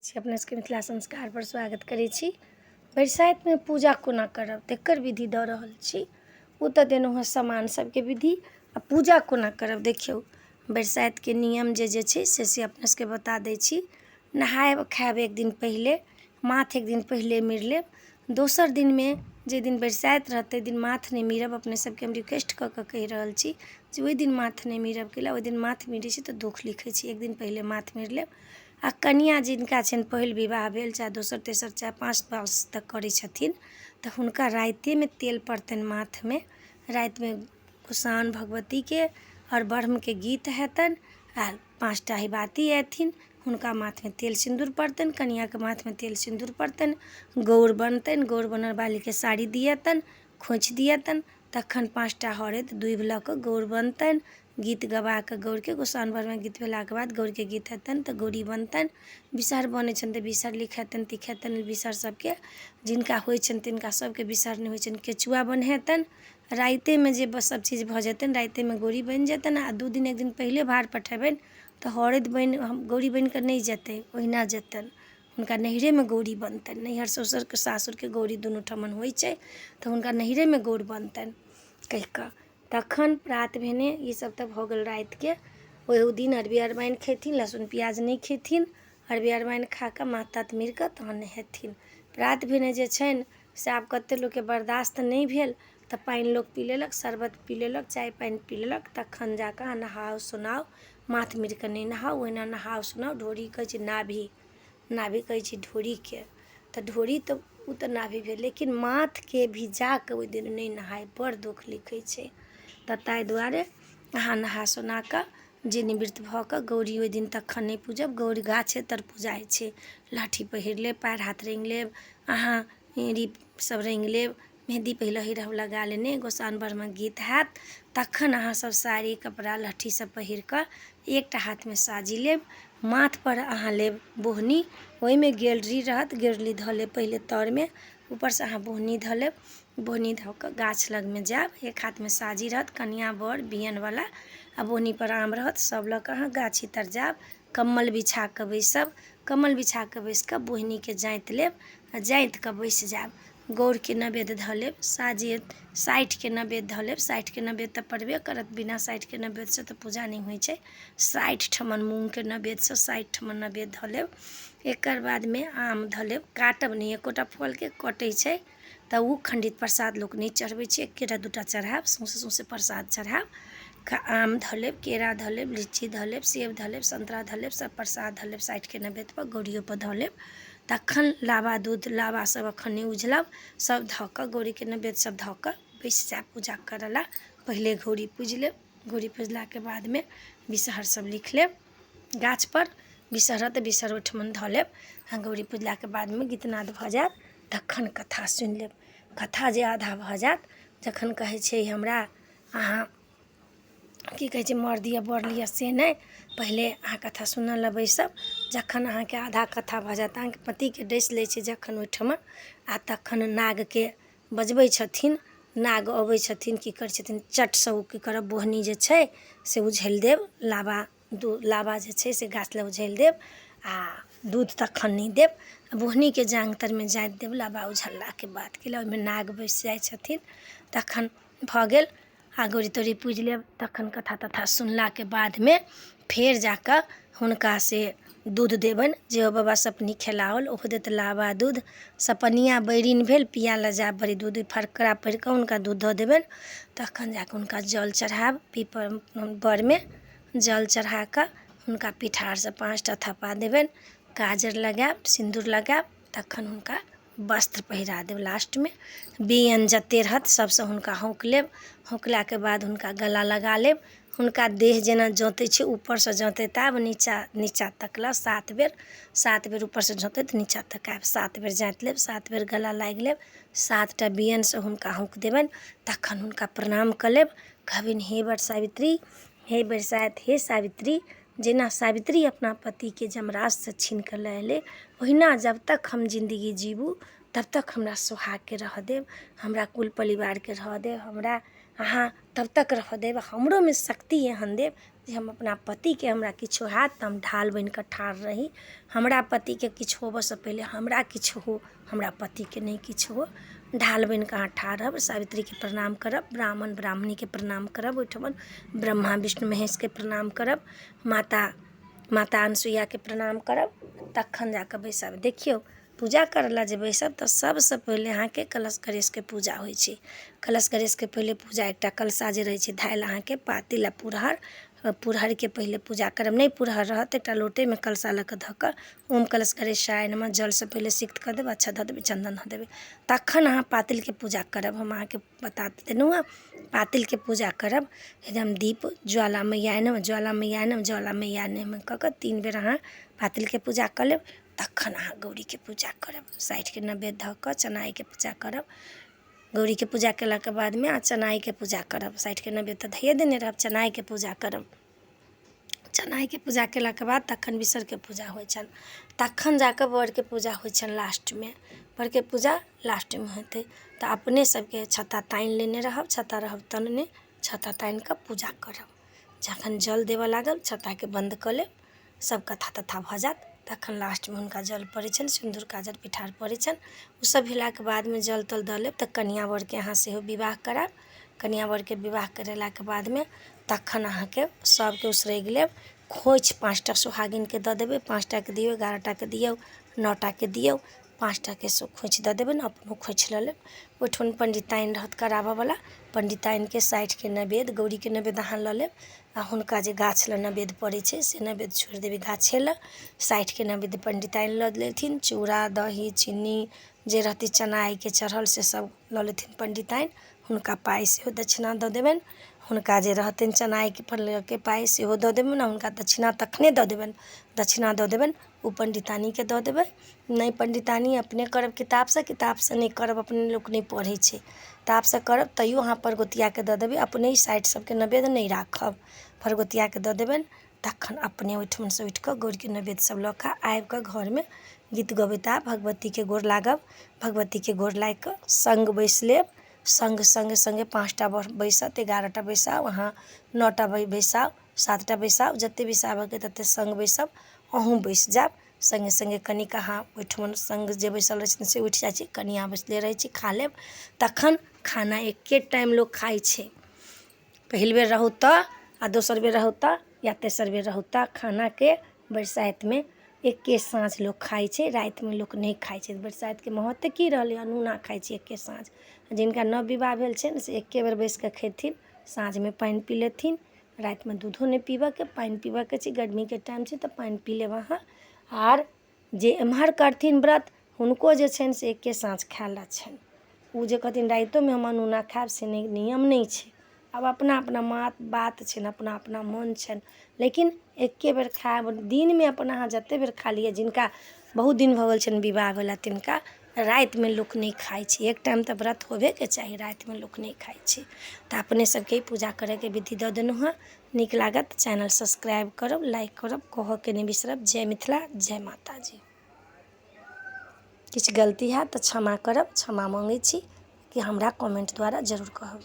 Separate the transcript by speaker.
Speaker 1: छी अपना सबके मिथिला संस्कारपर स्वागत करै छी। बरसाइतमे पूजा कोना करब तकर विधि दऽ रहल छी। ओ तऽ देलहुँ हेँ सामान सबके विधि आ पूजा कोना करब। देखियौ, बरसाइतके नियम जे जे छै से अपना सबके बता दै छी। नहायब खायब एक दिन पहिले, माथ एक दिन पहिले मीर लेब। दोसर दिनमे जाहि दिन बरसाइत रहत ताहि दिन माथ नहि मीरब। अपने सबके हम रिक्वेस्ट कऽ कऽ कहि रहल छी जे ओहि दिन माथ नहि मीरब। कैला ओहि दिन माथ मीरै छै तऽ दोख लिखै छै। एक दिन पहिले माथ मीर लेब। आ कनिआँ जिनका छनि पहिल विवाह भेल, चाहे दोसर तेसर चाहे 5 वर्ष तक करै छथिन, तऽ हुनका रातिएमे तेल पड़तनि माथमे। रातिमे गोसाउनि भगवतीके आओर ब्रह्मके गीत हेतनि आ 5टा अहिबाती अयथिन, हुनका माथमे तेल सिन्दूर पड़तनि, कनिआँके माथमे तेल सिन्दूर पड़तनि, गौर बनतनि, गौर बनल बालीके साड़ी दिएतनि, खोँइछ दिएतनि। तखन 5टा हरैद दूभि लऽ कऽ गौर बनतनि, गीत गबा कऽ गौरके गोसाउनि ब्रह्मके गीत भेलाके बाद गौरके गीत हेतनि तऽ गौरी बनतनि। बिसहर बनै छनि तऽ बिसहर लिखेतनि तिखेतनि। बिसहर सबके जिनका होइ छनि तिनका सबके बिसहर नहि होइ छनि, केचुआ बन्हेतनि। रातिएमे जे सब चीज भऽ जेतनि, रातिएमे गौरी बनि जेतनि। आ 2 दिन 1 दिन पहिले भार पठेबनि तऽ हरैद बनि गौरी बनि कऽ नहि जेतै, ओहिना जेतनि। हुनका नैहरेमे गौरी बनतनि। नैहर ससुरके सासुरके गौरी दुनू ठमन होइ छै, तऽ हुनका नैहरेमे गौर बनतनि कहि कऽ। तखन प्रात भेने ईसब तऽ भऽ गेल रातिके। ओहि दिन अरबे अरबाइन खेथिन, लहसुन प्याज नहि खेथिन। अरबे अरबाइन खा कऽ माथ ताथ मीर कऽ तहन नहेथिन। प्रात भेने जे छनि से आब कते लोकके बर्दाश्त नहि भेल तऽ पानि लोक पी लेलक, शरबत पी लेलक, चाय पानि पी लेलक। तखन जाकऽ अहाँ नहाउ सोनाउ, माथ मीर कऽ नहि नहाउ, ओहिना नहाउ सोनाउ। ढोरी कहै छै नाभि, नाभि कहै छै ढोरीके, तऽ ढोरी तऽ ओ तऽ नाभि भेल, लेकिन माथके भिजा कऽ ओहि दिन नहि नहाय, बड़ दुःख लिखै छै। तऽ ताहि दुआरे अहाँ नहा सोना कऽ जे निवृत्त भऽ कऽ गौरी ओहि दिन तखन नहि पूजब। गौरी गाछे तर पूजाइ छै। लहठी पहिर लेब, पएर हाथ रङ्गि लेब, अहाँ एड़ी सब रङ्गि लेब, मेहदी पहिले रहब लगा लेने। गोसाउनि ब्रह्मक गीत हैत तखन अहाँ सब साड़ी कपड़ा लहठी सब पहिर कऽ एकटा हाथमे साजी लेब, माथपर अहाँ लेब बोहनी, ओहिमे गेलरी रहत, गेलरी धऽ लेब पहिले तरमे, ऊपरसँ अहाँ बोहनी धऽ लेब। बोहनी धऽ कऽ गाछ लगमे जायब, एक हाथमे साजी रहत, कनिआँ बर बियनवला आ बोहनीपर आम रहत, सब लऽ कऽ अहाँ गाछी तर जायब। कम्बल बिछा कऽ बैसब, कम्बल बिछा कऽ बैस कऽ बोहनीके जाँति लेब आ जाँति कऽ बैस जायब। गौरके नैवेद्य धऽ लेब, साजी 60के नैवेद्य धऽ लेब। 60के नैवेद्य तऽ पड़बे करत, बिना 60के नैवेद्यसँ तऽ पूजा नहि होइ छै। 60 ठमन मूँगके नैवेद्यसँ 60 ठमन नैवेद्य धऽ लेब। एकर बादमे आम धऽ लेब, काटब नहि एकोटा फलके, कटै छै तऽ ओ खण्डित प्रसाद लोक नहि चढ़बै छै। एकेटा दूटा चढ़ायब, सौँसे सौँसे प्रसाद चढ़ायब। आम धऽ लेब, केरा धऽ लेब, लीची धऽ लेब, सेब धऽ लेब, संतरा धऽ लेब, सब प्रसाद धऽ लेब 60के नैवेद्यपर, गौरियोपर धऽ लेब। तखन लाबा दूध लाबा सब एखन नहि उझलब, सब धऽ कऽ गौरीके नैवेद्य सब धऽ कऽ बैस जायब पूजा करऽ लए। पहिले गौरी पूजि लेब, गौरी पूजलाके बादमे बिसहर सब लिख लेब गाछपर, बिसहर रहत तऽ बिसहर ओहिठमन धऽ लेब। आ गौरी पूजलाके बादमे गीतनाद भऽ जायत तखन कथा सुनि लेब। कथा जे आधा भऽ जायत जखन कहै छै हमरा अहाँ की कहै छै मर दिअ बर लिअ, से नहि, पहिले अहाँ कथा सुनऽ लए बैसब। जखन अहाँके आधा कथा भऽ जायत, अहाँके पतिके डसि लै छै जखन ओहिठमन, आ तखन नागके बजबै छथिन, नाग अबै छथिन, की करै छथिन चटसँ ओ की करब बोहनी जे छै से उझलि देब, लाबा लाबा जे छै से गाछ लग उझलि देब आ दूध तखन नहि देब। बोहनीके जाँघ तरमे जाँति देब लाबा उझललाके बाद, कैला ओहिमे नाग बसि जाइ छथिन। तखन भऽ गेल आ गौरी तौरी पूजि लेब। तखन कथा तथा सुनलाके बादमे फेर जा कऽ हुनका से दूध देबनि। जे हो बाबा सपनी खेलाओल ओहो देत लाबा दूध। सपनिया बैरिन भेल पिया लए जायब बड़ी दूध, फड़करा पढ़ि कऽ हुनका दूध दऽ देबनि। तखन जा कऽ हुनका जल चढ़ायब, पीपर बरमे जल चढ़ा कऽ हुनका पिठारसँ 5टा थप्पा देबनि, काजर लगायब, सिन्दूर लगायब, तखन हुनका वस्त्र पहिरा देब। लास्टमे बियन जते रहत सबसँ हुनका हौँकि लेब। हौँकलाके बाद हुनका गला लगा लेब। हुनका देह जेना जँतै छै ऊपरसँ जँतैत आयब नीचा, नीचा तकलऽ 7 बेर, 7 बेर ऊपरसँ जँतैत नीचा तक आयब, 7 बेर जाँति लेब, 7 बेर गला लागि लेब, 7टा बियनसँ हुनका हौँकि देबनि। तखन हुनका प्रणाम कऽ लेब, कहबनि हे बट सावित्री, हे बरसाइत, हे सावित्री, जेना सावित्री अपना पतिके जमराजसँ छीन कऽ लऽ अयलै ओहिना जब तक हम जिन्दगी जीबू तब तक हमरा सोहागके रहऽ देब, हमरा कुल परिवारके रहऽ देब, हमरा अहाँ तब तक रहऽ देब, हमरोमे शक्ति एहन देब जे हम अपना पतिके हमरा किछो हैत तऽ हम ढाल बनि कऽ ठाढ़ रही। हमरा पतिके किछु होबऽसँ पहिले हमरा किछु हो, हमरा पतिके नहि किछु हो। ढाल बनि कऽ अहाँ ठाढ़ रहब। सावित्रीके प्रणाम करब, ब्राह्मण ब्राह्मणीके प्रणाम करब, ओहिठमन ब्रह्मा विष्णु महेशके प्रणाम करब, माता माता अनसुइयाके प्रणाम करब, तखन जा कऽ बैसब। देखियौ, पूजा करय लए जे बैसब तऽ सभसँ पहिले अहाँके कलश गणेशके पूजा होइ छै। कलश गणेशके पहिले पूजा, एकटा कलशा जे रहै छै धयल अहाँके पातिल आ पुरहर, पुरहरके पहिले पूजा करब। नहि पुरहर रहत, एकटा लोटेमे कलशा लऽ कऽ धऽ कऽ ओम कलश गणेशाय नमः जलसँ पहिले सिक्त कऽ देबै, अक्षत धऽ देबै, चन्दन धऽ देबै, तखन अहाँ पातिलके पूजा करब। हम अहाँके बता देलहुँ हेँ, पातिलके पूजा करब एकदम दीप ज्वाला मैयाय नमः, ज्वाला मैयाय नमः, ज्वाला मैयाय नमः कऽ कऽ 3 बेर अहाँ पातिलके पूजा कऽ लेब। तखन अहाँ गौरीके पूजा करब। 60के नैवेद्य धऽ कऽ चनाइके पूजा करब। गौरीके पूजा कयलाके बादमे अहाँ चनाइके पूजा करब। 60के नैवेद्य तऽ धैए देने रहब, चनाइके पूजा करब। चनाइके पूजा कयलाके बाद तखन बिसरके पूजा होइ छनि, तखन जा कऽ बरके पूजा होइ छनि। लास्टमे बरके पूजा लास्टमे हेतै तऽ अपने सभके छत्ता तानि लेने रहब, छत्ता रहब तनने, छत्ता तानि कऽ पूजा करब। जखन जल देबऽ लागब, छत्ताके बन्द कऽ लेब, सभ कथा तथा भऽ जायत, तखन लास्टमे हुनका जल पड़ै छनि, सिन्दूर काजर पिठार पड़ै छनि। ओसभ भेलाके बादमे जल तल दऽ लेब तऽ कनिआँ वरके अहाँ सेहो विवाह करायब। कनिआँ वरके विवाह करेलाके बादमे तखन अहाँके सभके उसरगि लेब। खोँइछ 5टा सोहागिनके दऽ देबै, 5टाके दियौ, 11टाके दियौ, 9टाके दियौ, 5टाके खोँइछ दऽ देबनि, अपनो खोँइछ लऽ लेब। ओहिठाम पण्डिताइन रहत कराबयवला, पण्डिताइनके 60के नैवेद्य, गौरीके नैवेद्य अहाँ लऽ लेब आ हुनका जे गाछ लए नैवेद्य पड़ै छै से नैवेद्य छोड़ि देबै गाछे लए। 60के नैवेद्य पण्डिताइन लऽ लेथिन, चूड़ा दही चीनी जे रहतै चनाइके चढ़ल से सब लऽ लेथिन पण्डिताइन। हुनका पाइ सेहो दक्षिणा दऽ देबनि, हुनका जे रहतनि चनाइके फलके पाइ सेहो दऽ देबनि आ हुनका दक्षिणा तखने दऽ देबनि, दक्षिणा दऽ देबनि ओ पण्डितानीके दऽ देबै। नहि पण्डितानी अपने करब किताबसँ, किताबसँ नहि करब, अपने लोक नहि पढ़ै छै, किताबसँ करब तैयो अहाँ परगोतियाके दऽ देबै। अपने साठि सबके नैवेद्य नहि राखब, परगोतियाके दऽ देबनि। तखन अपने ओहिठुमसँ उठि कऽ गौरीके नैवेद्य सब लऽ कऽ आबि कऽ घरमे गीत गबैत आयब, भगवतीके गोर लागब, भगवतीके गोर लागि कऽ सङ्ग बैसि लेब। सङ्ग सङ्गे सङ्गे 5टा बैसत, 11टा बैसाउ अहाँ, 9टा बैसाउ, 7टा बैसाउ, जतेक बैसाबऽके ततेक सङ्ग बैसब, अहूँ बैसि जायब सङ्गे सङ्गे। कनिक अहाँ ओहिठमन सङ्ग जे बैसल रहै छथिन से उठि जाइ छै, कनिआँ बैसले रहै छै, खा लेब। तखन खाना एके टाइम लोक खाइ छै, पहिल बेर रहू तऽ आ दोसर बेर रहू तऽ या तेसर बेर रहू तऽ खानाके बरसाइतमे एके साँझ लोक खाइ छै, रातिमे लोक नहि खाइ छै। बरसाइतके महत्व की रहलै? अनूना खाइ छै एके साँझ। जिनका नव विवाह भेल छनि से एके बेर बैसि कऽ खेथिन, साँझमे पानि पी लेथिन, रातिमे दूधो नहि पीबऽके, पानि पीबऽके छै। गर्मीके टाइम छै तऽ पानि पी लेब अहाँ। आर जे एम्हर करथिन व्रत हुनको जे छनि से एके साँझ खाय लए छनि। ओ जे कहथिन रातिओमे हम अनूना खायब से नहि, नियम नहि छै। आब अपना अपना मात बात छनि, अपना अपना मोन छनि, लेकिन एके बेर खायब। दिनमे अपन अहाँ जतेक बेर खा लिअ। जिनका बहुत दिन भऽ गेल छनि विवाह भेला तिनका रातिमे लोक नहि खाइ छै। एक टाइम तऽ व्रत होबेके चाही, रातिमे लोक नहि खाइ छै। तऽ अपने सबके पूजा करैके विधि दऽ देलहुँ हँ। नीक लागत चैनल सब्सक्राइब करब, लाइक करब, कहऽके नहि बिसरब। जय मिथिला, जय माताजी। किछु गलती हैत तऽ क्षमा करब, क्षमा मङ्गै छी कि हमरा कमेन्ट द्वारा जरूर कहब।